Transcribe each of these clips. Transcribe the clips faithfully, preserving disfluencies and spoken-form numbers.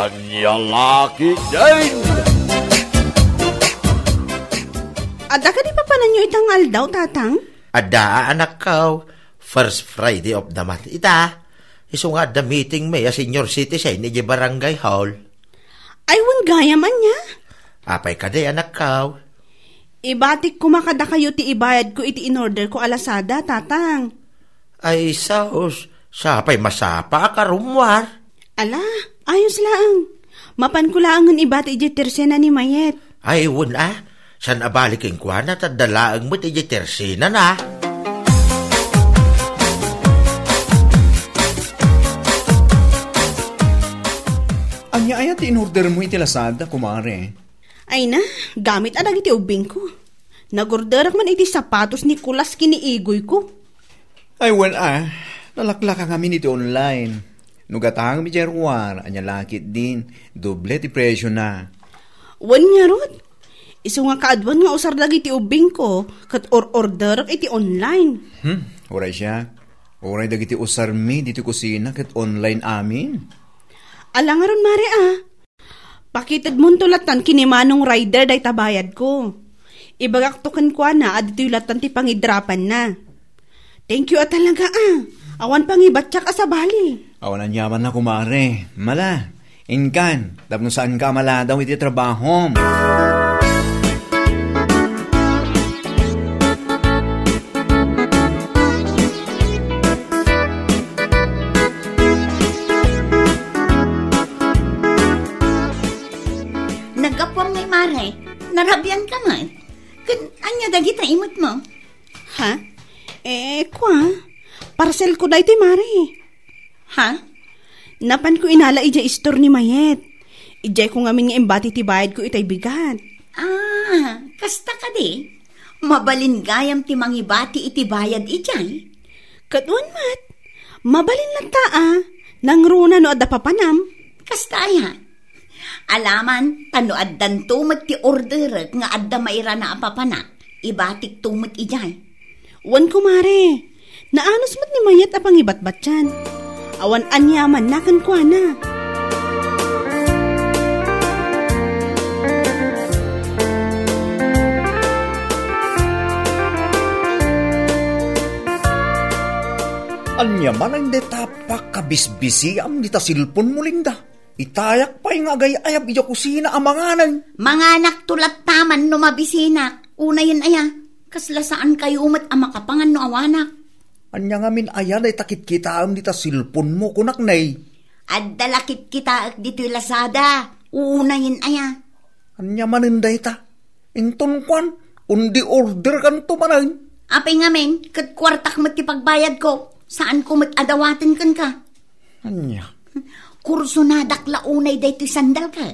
Ania la ketdin? Adda kadi papananyo ita nga aldaw, Tatang? Adda, anakko. First Friday of the month ita. Isu nga adda meeting mi a senior citizen iti barangay hall. Ay, wen gayam, ania? Apay kadi, anakko? Ibatik koma kadakayo ti ibayadko iti inorderko a Lazada, Tatang. Ay, sus, sapay masapa a karummuar. Ala, ayos laeng. Mapanko laengen ibati idiay tersena ni Mayet. Ay, wen a. Saan a bali kenkuana, ta adda laeng met idiay tersenana. Ania aya ti inordermo iti Lazada, kumare? Ay na, gamit a dagiti ubbingko. Nagorderak man iti sapatos ni Kulas ken ni Igoyko. Ay, wen a, nalaklaka ngamin iti online. No gatangem idiay ruar, ania la ketdin, doble ti presiona. Wen ngarud, isu nga kaaduan nga usar dagiti ubbingko, ket or-orderek iti online. Hmm, uray siak. Uray dagiti usarmi ditoy kusina ket online amin. Ala ngarud, Mare, a. Pakitedmonto lattan ken ni Manong Rider dayta bayadko. Ibagakto kenkuana a ditoy lattan ti pangidrapanna. Thank you a talaga, a. Awan pangibatiak a sabali. Awan aniamanna, kumare. Mala, inkan, tapno saanka a maladaw iti trabahom. Naggapuam ngay, Mare. Narabian ka man. Ken ania dagita imot mo? Ha? Eh, kua, parcel ko daytoy, Mare. Ha? Napan ko inala idiay istor ni Mayet. Idiay ko ngamin nga imbati ti bayad ko itay bigat. Ah, kasta kadi? Mabalin gayam ti mangibati iti bayad idiay? Ket wen met, mabalin latta a, nangruna no adda papanam. Kasta aya? Alaman, ta no addanto met ti orderek nga adda mairana a papanak, ibatikto met idiay. Wen, kumare, naanus met ni Mayet a pangibatbatian. Awan aniamanna kenkuana. Ania manen dayta pakabisbisiam dita cellphone mo, Linda? Itayak pay nga agay-ayab idiay kusina a manganen. Manganakto latta man no mabisinak. Unayen aya, kasla saankayo met a makapangan no awanak. Ania ngamin aya dayta kitkitaem dita cellphone mo, kunak, nay? Adda la kitkitaek ditoy Lazada. Unayen aya. Ania manen dayta? Inton kuan, on the order kanto manen. Apay ngamin, ket kuartak met ti pagbayadko. Saanko met a dawaten kenka. Ania? Kursonadak la unay daytoy sandalka.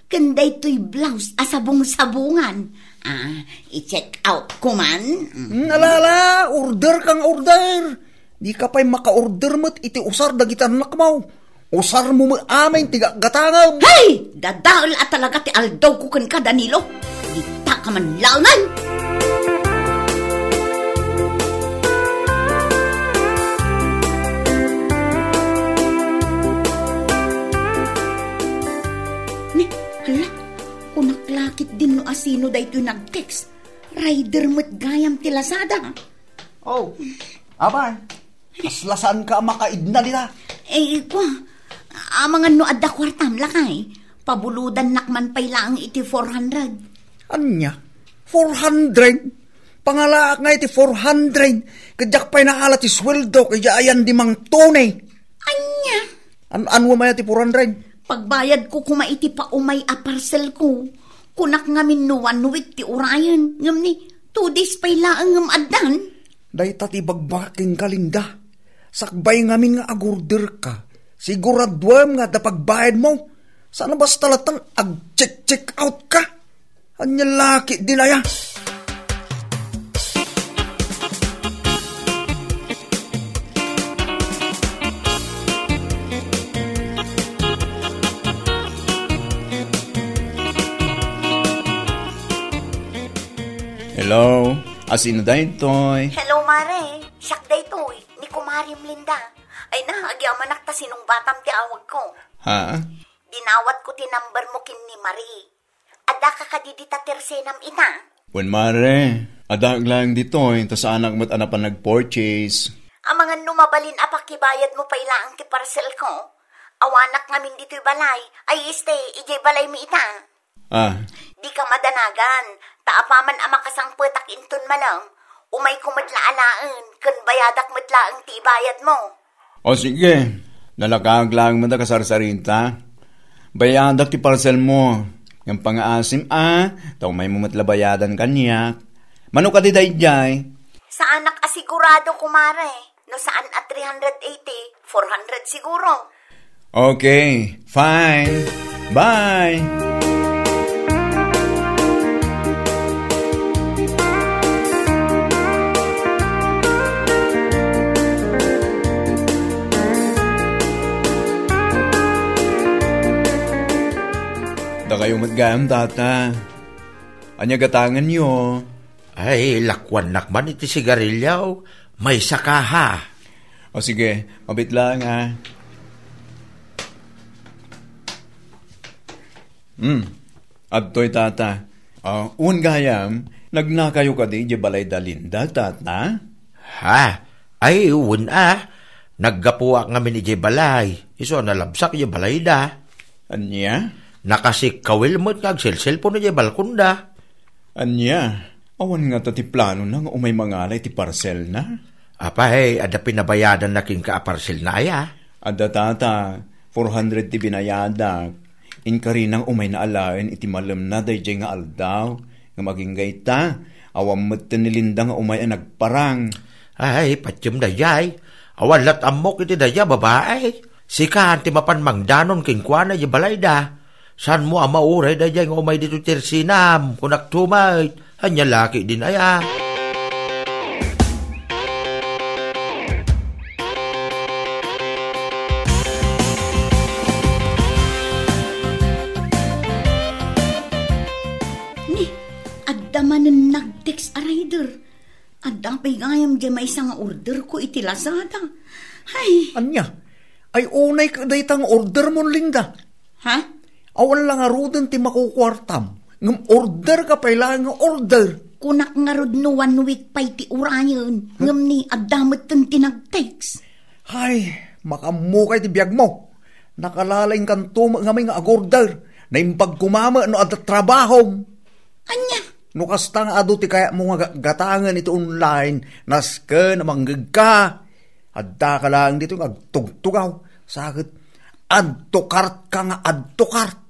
Ken daytoy blouse a sabong-sabongan. Ah, i-check out ko man. Mm. Hmm, ala, ala, order kang order. Dika pay maka-order met iti usar dagiti annakmo. Usarmo met amin ti gatgatangem. Hey! Dadael a talaga ti aldawko kenka, Danilo. Dita ka man laengen. Ni, hala, kunak la ketdin no asino daytoy nag-text. Rider met gayam ti Lazada. Oh, apay, kasla saanka a makaidna dita? Eh, kua, amangan no adda kuartam, lakay. Pabulodannak man pay laeng iti four hundred. Ania? Four hundred? Pangalaak nga iti four hundred, ket diak pay naala ti sueldok idiay ayan di Mang Tony. Ania? An-, ania manen ti four hundred? Pagbayadko koma iti paumay a parcelko. Kunak ngamin no one week ti urayen. Ngem ni, two days pay laeng ngem addan. Dayta ti ibagbagak kenka, Linda. Sakbay ngamin nga agorderka, siguraduem nga adda pagbayadmo. Saan a basta latta nga ag-check-check out ka. Ania la ketdin aya? Hello? Asino daytoy? Hello, Mare. Siak daytoy, ni Kumarem Linda. Ay na, agyamanak ta sinungbatam ti awagko. Ha? Dinawatko ti number mo ken ni Marie. Addaka kadi dita tersenam ita? Wen, mare, addaak laeng ditoy, ta saanak met a napan nag-purchase. Amangan no mabalin a pakibayad mo pay laeng ti parcel ko. Awanak ngamin ditoy balay. Ay, este, idiay balay mi ita. Ah. Di ka madanagan, ta apaman a makasangpetak inton malem, umayko met la alaen, ken bayadak met laeng ti ibayad mo. O sige, nalakaag laeng met a kasarsarita. Bayadak ti parcel mo. Ngem pangaasim a, ta umaymo met la bayadan kaniak. Mano kadi daydiay? Saanak a sigurado, kumare. No saan a three hundred eighty, four hundred siguro. Okay, fine. Bye! Dakayo met gayam, tata. Ania gatangenyo? Ay, lakuannak man iti sigarilyo. Maysa ka, ha? O sige, mabit lang, ha? Hmm, adtoy, tata. Ah, wen gayam, nagnakayo kadi idiay balay da Linda, tata? Ha? Ay, wen a. Naggapuak ngamin idiay balay. Isu a nalabsak idiay balay da. Ania? Nakasikkawil met nga agselselpon idiay balkon da. Ania? Awan ngata ti planona nga umay mangala iti parcelna? Apay, adda pinabayadanna kenka a parcelna aya? Adda, tata, four hundred ti binayadak. Inkarinang umayna alaen iti malemna daydiay nga aldaw, ngem agingga ita, awan metten ni Linda nga umay a nagparang. Ay, patiem daydiay. Awan lat ammok iti daydiay a babai. Sika ti mapan mangdanon kenkuana idiay balayda. Saanmo a mauray daydiay nga umay ditoy tersenam, kunakto met. Ania la ketdin aya? Ni, adda manen nag-text a rider. Adda pay gayam diay maysa nga order ko iti Lazada. Ay. Ania? Ay, unay ket dayta nga order mon, Linda. Ha? Awan la ngaruden ti makukuartam, ngem order ka pay laeng nga order. Kunak ngarud no one week pay ti urayen, ngem ni adda metten ti nag-text. Hay, makammukay ti biagmo. Nakalaingkanto met ngamin nga agorder. Naimbag koma met no adda trabahom. Ania? No kasta nga adu ti kayatmo nga ga-, gatangen iti online, nasken a manggegka. Addaka laeng ditoy nga agtugtugaw. Sa ket, add to cart ka nga add to cart.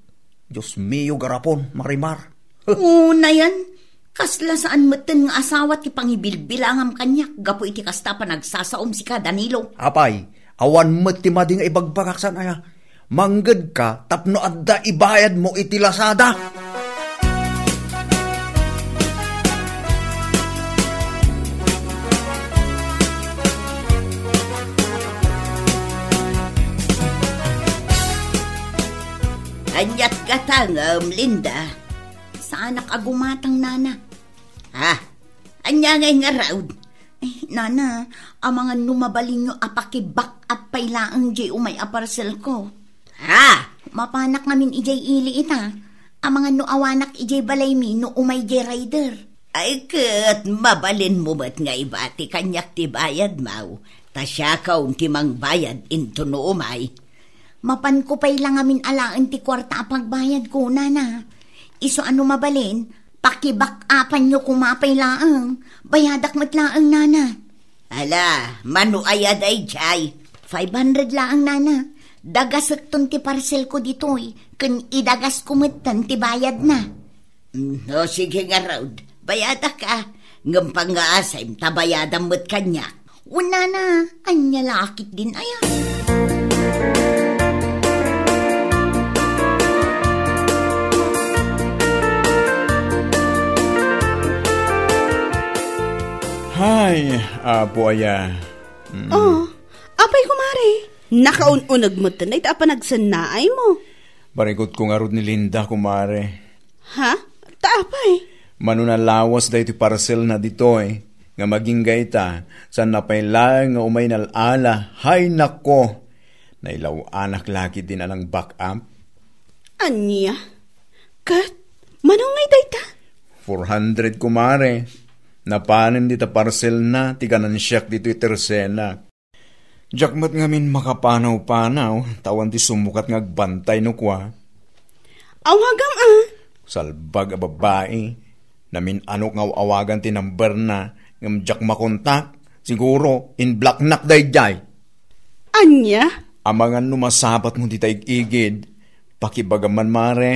Dios mio, garapon, Marimar. Unayen, kasla saan metten nga asawa ti pangibilbilangam kaniak gapu iti kasta a panagsasaom sika, Danilo. Apay, awan met ti madi nga ibagbagak, saan aya? Manggedka tapno adda ibayadmo iti Lazada. Aniat gatangem, Linda? Saanak a gumatang, nana. Ha? Ania ngay ngarud? Ay, nana, amangan no mabalinyo a paki-back up pay laeng diay umay a parcel ko. Ha? Mapanak ngamin idiay ili ita. Amangan no awanak idiay balaymi no umay diay rider. Ay ket, mabalinmo met nga ibati kaniak ti bayadmo, ta siakon ti mangbayad inton no umay. Mapanko pay la ngamin alaen ti kuarta a pagbayadko, nana. Isu a no mabalin, pakiback upanyo koma pay laeng. Bayadak met laeng, nana. Ala, mano aya daydiay? Five hundred laeng, nana. Dagasekton ti parcel ko ditoy, ken idagasko metten ti bayadna. Mm, o, sige ngarud, bayadak a. Ngem pangngaasim ta bayadam met kaniak. Wen, nana, ania la ketdin aya? Hay, apo aya. Mm. Oh, apay, kumare? Nakaun-uneg met dayta a panagsennaaymo. Barikotko ngarud ni Linda, kumare. Ha? Ta apay? Mano nalawas daytoy parcelna ditoy, nga agingga ita, saan pay laeng nga umay nal-ala, hay nako! Nailaw-anak la ketdin a nang-back up. Ania? Ket, mano ngay dayta? Four hundred, kumare. Napanen dita parcelna ti ganansiak ditoy Tercena. Diak met ngamin makapanawpanaw, ta awan ti sumukat nga agbantay no kua. Awagam, a. Salbag a babai. Namin-anok nga aw-awagan ti numberna, ngem diak makontak. Siguro, in-blocknak daydiay. Ania? Amangan no masabatmo dita ig-igid, pakibagam man, mare.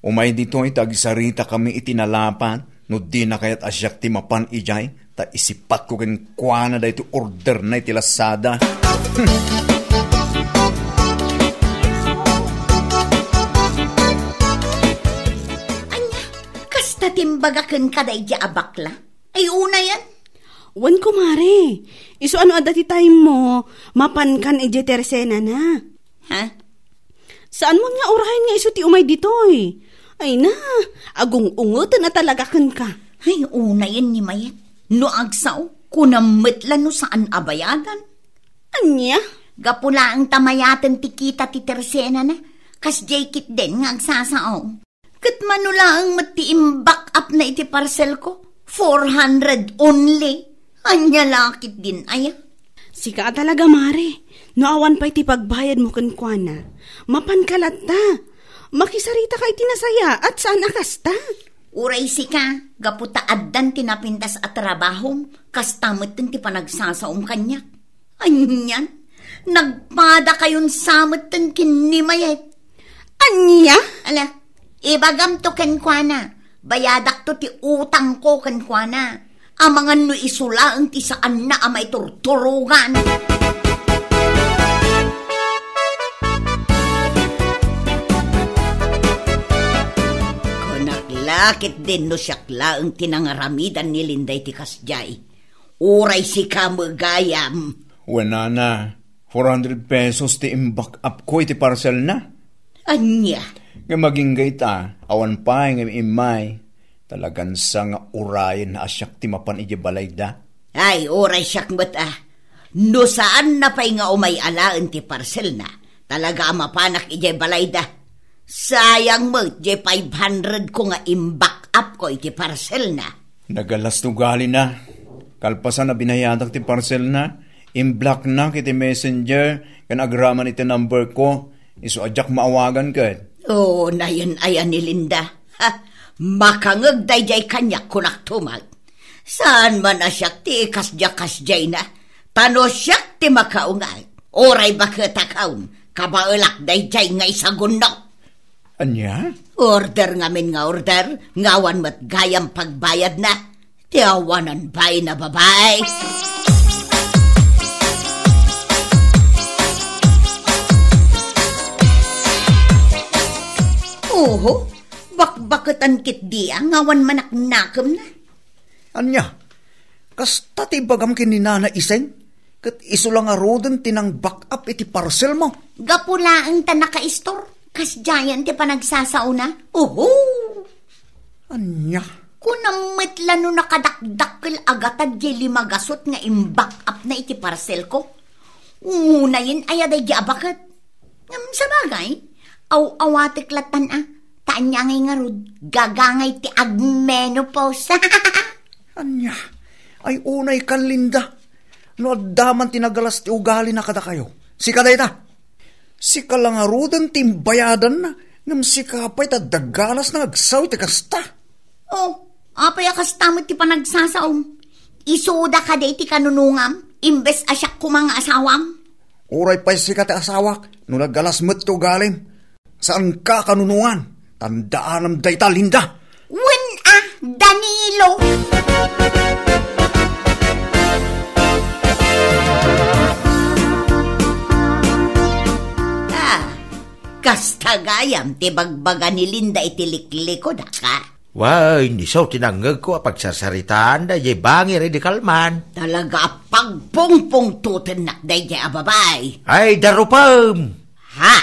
Umay ditoy ta agsaritakami iti nalapat, no dina kayat a siak ti mapan idiay, ta isipatko kenkuana daytoy orderna iti Lazada. Ania, kasta ti imbaga kenka daydi a bakla? Ay, unayen. Wen, kumare. Isu a no adda ti time mo, mapankan idiay Tercena na. Ha? Saan mo nga urayen nga isu ti umay ditoy? Ay na, agung-ungeten a talaga kenka. Ay, unayen ni Mayet. No agsao, kunam met la no saan a bayadan. Ania? Gapu laeng ta mayaten ti kita ti Tercena na. Kasdiay ketdin nga agsasao. Ket mano laeng met ti imback up na iti parcel ko? Four hundred only. Ania la ketdin aya? Sika a talaga, mare. No awan pay ti pagbayad mo kenkuana, mapanka latta. Makisarita ka iti nasayaat, saan a kasta? Uray sika, gapu ta addan ti napintas a trabahom, kasta metten ti panagsasaom kaniak. Anian? Nagpada kayon sa metten ken ni Mayet. Ania? Ala, ibagamto kenkuana. Bayadakto ti utangko kenkuana. Amangan no isu laeng ti saanna a maiturturogan. Kunak la ketdin no siak laeng ti nangaramidan ni Linda iti kasdiay. Uray sika met gayam. Wen, nana, four hundred pesos ti imback up ko iti parcelna. Ania? Ngem agingga ita, awan pay nga immay. Talagan sa nga urayen a siak ti mapan idiay balayda. Ay, uray siak met a. No saanna pay nga umay alaen ti parcelna, talaga a mapanak idiay balayda. Sayang met diay five hundred ko nga imback up ko iti parcelna. Nagalas ti ugalina. Kalpasan a binayadak ti parcelna, imblocknak iti messenger ken agraman iti number ko, isu a diak maawagan ket. Oo, nayen aya ni Linda. Ha, makangeg daydiay kaniak, kunak tumak. Saan man a siak ti ikasdiakasdiayna, ta no siak ti makaungay, uray baketakon, kabaelak daydiay nga isagunno. Ania? Order ngamin nga order, nga awan met gayam pagbayadna. Ti awanan bain a babai. Oho, bakbaketan ketdi a nga awan manaknakemna. Ania? Kasta ti ibagam ken ni Nana Iseng? Ket isu la ngaruden ti nang-back up iti parcel mo. Gapu laeng ta nakaistor, kasdiayen ti panagsasaona. Uhu! Ania? Kunam met la no nakadakdakkel a gatad diay lima gasut nga imback up na iti parcel ko. Unayen aya daydi a baket. Ngem sabagay, aw-awatek lattan a, ta ania ngay ngarud, gagangay ti agmenopause. Ania? Ay unay kan Linda. No adda man ti nagalas ti ugalina kadakayo, sika dayta. Sika la ngaruden ti imbayadanna, ngem sika pay ti adda galasna nga agsaw iti kasta. Oh, apay a kasta met ti panagsasaom? Isuda kadi ti kanunongam, imbes a siak koma nga asawam? Uray pay sika ti asawak, no nagalas met ti ugalim. Saanka a kanunongan. Tandaanam dayta, Linda. Wen a, Danilo. Ah, kasta gayam ti bagbaga ni Linda iti liklikod, a ka? Wen, isu ti nangngegko a pagsarsaritaanda idiay bangir idi kalman. Talaga a pagpungpungtotennak daydiay a babai. Ay, darupem! Ha?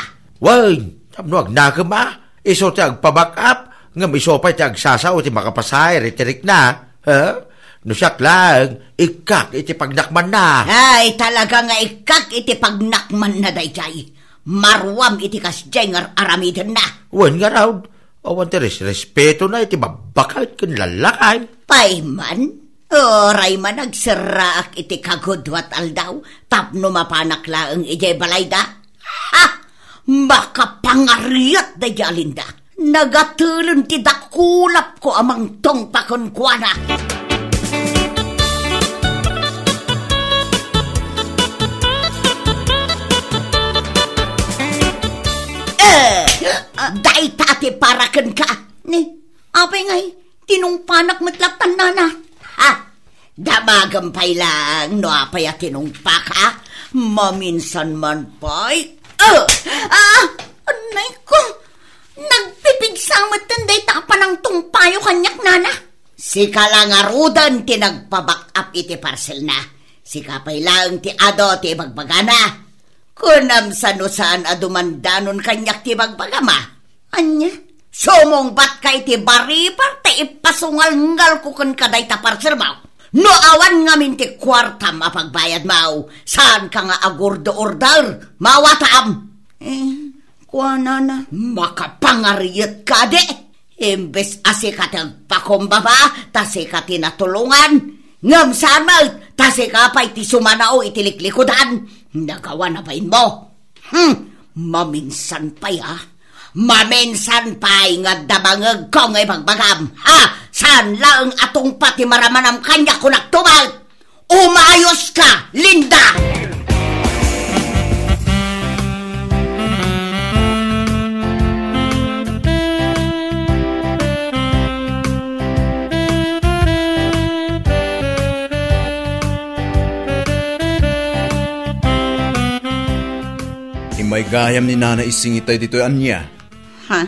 Wen, tapno agnakem a, isu ti agpa-back up, ngem isu pay ti agsasao ti makapasaher iti rikna. Ha? No siak laeng, ikkak iti pagnakmanna. Ay, talaga nga ikkak iti pagnakmanna daydiay. Maruam iti kasdiay nga ar-aramidenna. Wen ngarud, awan ti res-, respetona iti babbaket ken lallakay. Pay man, uray man agserraak iti kagudua ti aldaw tapno mapanak laeng idiay balayda. Ha! Makapangariat daydiay a Linda. Nagatelen ti dakulapko a mangtungpa kenkuana. Eh, dayta ti para kenka. Ni, apay ngay, tinungpanak met lattan, nana. Ha? Damagem pay laeng no apay a tinungpaka. Maminsan man pay. Ah! Ah! Anay ko! Nagpipigsa metten dayta a panangtungpayo kaniak, nana. Sika la ngaruden ti nagpa-back up iti parcelna. Sika pay laeng ti adu ti ibagbagana. Kunam sano saan a dumandanon kaniak ti ibagbagam a? Ania? Sumungbatka iti baribar ta ipasungalngalko kenka dayta parcelmo. No awan ngamin ti kuartam a pagbayadmo, saanka nga agurdo-order. Mawatam! Eh, kuanana. Makapangariat kadi! Imbes a sika ti agpakumbaba, ta sika ti natulongan. Ngem saan met, ta sika pay ti sumanao iti liklikudan. Nagawa na bainmo. Hmm, maminsan pay, a. Maminsan pay nga adda bangegko nga ibagbagam. Ha? Saan laeng a tungpa ti maramanam kaniak, kunak tubat? Umayos ka, Linda! Immay gayam ni Nana Ising itay ditoy, ania? Ha?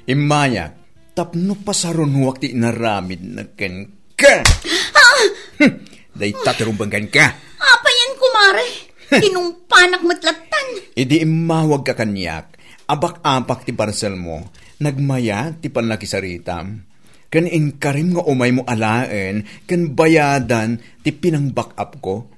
Immayak, tapno pasarunoak ti inaramidna kenka. Ah! Hmm, dayta ti rumbeng kenka. Apayen, kumare? Tinungpanak met lattan. Idi immawagka kaniak, abak-apak ti parcelmo, nagmayat ti pannakisaritam, ken inkarim nga umaymo alaen ken bayadan ti pinang-back up ko.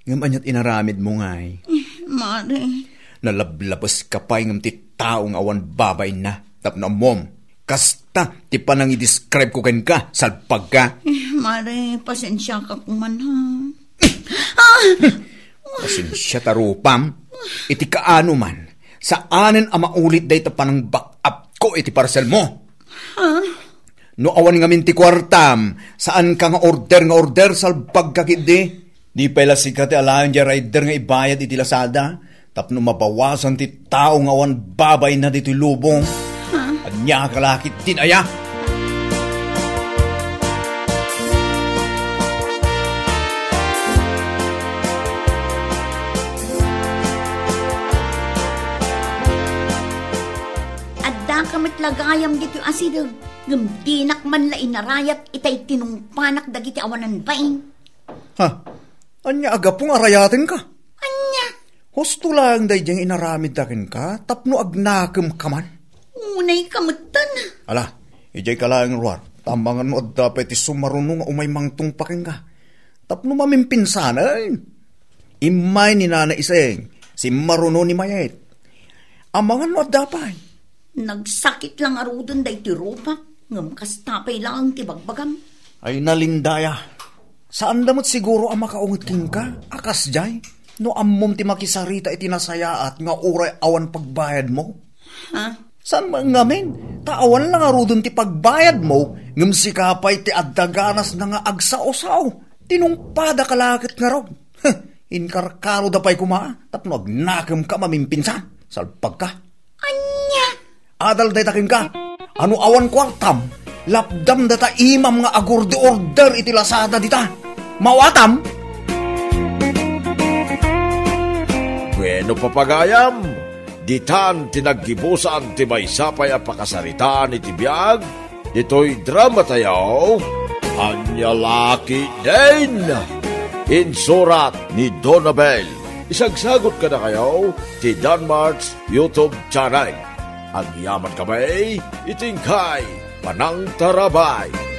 Ngem aniat inaramidmo ngay? Eh, mare. Nalablabes ka pay ngem ti tao nga awan babainna tapno ammom. Kasta ti panangidescribe ko kenka, salpagka. Eh, mare, pasensiaka koman, ha? Ah! Pasensia ta rupam. Iti kaano man, saanen a maulit dayta panang-back up ko iti parcelmo. Ha? No awan ngamin ti kuartam, saanka nga order nga order, salpagka ketdi. Di pay la sika ti alaen diay rider nga ibayad iti Lazada tapno mabawasan ti tao nga awan babainna ditoy lubong. Ha? Ania ka la ketdin aya? Addaka met la gayam ditoy asideg, ngem dinak man la inarayat itay tinungpanak dagiti awanan bain. Ha? Ania a gapu nga arayatenka? Ania? Husto laeng daydiay nga inaramidda kenka tapno agnakemka man. Unayka metten. Ala, idiayka laeng ruar, ta amangan no adda pay ti sumaruno nga umay mangtungpa kenka. Tapno mamimpinsanen. Immay ni Nana Iseng, simmaruno ni Mayet. Amangan no adda pay. Nagsakit la ngaruden daytoy rupak, ngem kasta pay laeng ti bagbagam. Ay, nalindaya. Saanda met siguro a makaunget kenka a kasdiay no ammom ti makisarita iti nasayaat nga uray awan pagbayadmo. Ha? Saan man ngamin, ta awan la ngaruden ti pagbayadmo, ngem sika pay ti adda ganasna nga agsao-sao. Tinungpadaka la ket ngarud. Heh, inkarkaroda pay koma tapno agnakemka mamimpinsan. Salpagka. Ania? Adal dayta kenka. Ano awan kuartam, lapdam data imam nga agurdi-order iti Lazada dita. Mawatam? Bueno, papagayam, ditan ti naggibusan ti maysa pay a pakasaritaan iti biag ditoy dramatayo, Ania La Ketdin? Insurat ni Donabel. Isagsagot kadakayo ti Danmart's YouTube channel. Agyaman kami iti inkay panangtarabay.